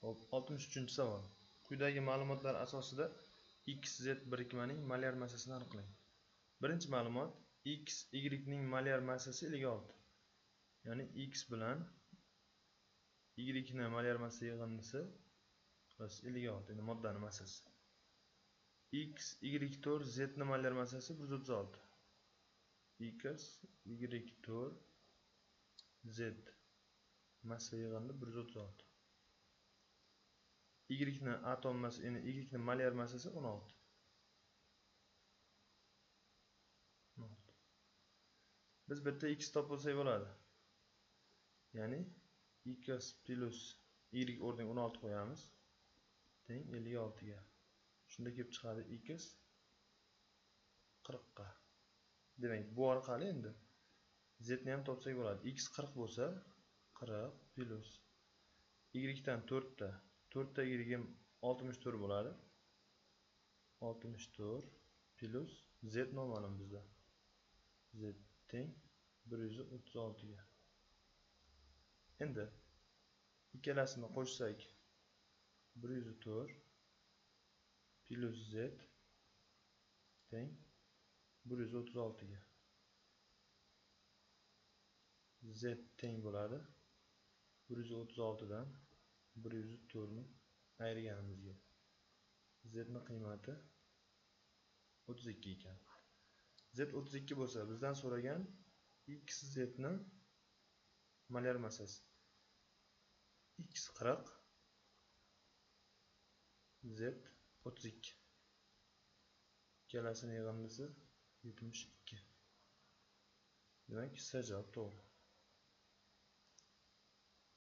Hop, 63-savol. Quyidagi ma'lumotlar asosida x, z birikmaning molyar massasini aniqlang. Birinchi ma'lumot x, y ning molyar massasi 56. Ya'ni x bilan y ni molyar massa yig'indisi 56, endi moddaning massasi. X, y4, z ni molyar massasi 136. X, y4, z massa yig'indi 136. Y ni atom massasi, ya'ni y ni molyar massasi 16. Biz bitta x topilsak bo'ladi. Ya'ni x plus y o'rniga 16 qo'yamiz. Teng 56 ga. Shunda kelib chiqadi x 40 ga. Demak, bu orqali endi z ni ham topsak bo'ladi. X 40 bo'lsa, 40 plus y dan 4 ta, 4 ta y ham 64 bo'ladi. 64 plus z noma'lum bizda. Z teng 136 ga. Endi ikkalasini qo'shsak 104 plus z teng 136 ga. Z teng bo'ladi 136 dan 104 ni ayirganimizga. Z ni qiymati 32 ekan. Z 32 bo'lsa, bizdan so'ragan x z ni molyar massasi. X 40, Z 32. Ikkalasini yig'indisi 72. Demak, C javob to'g'ri.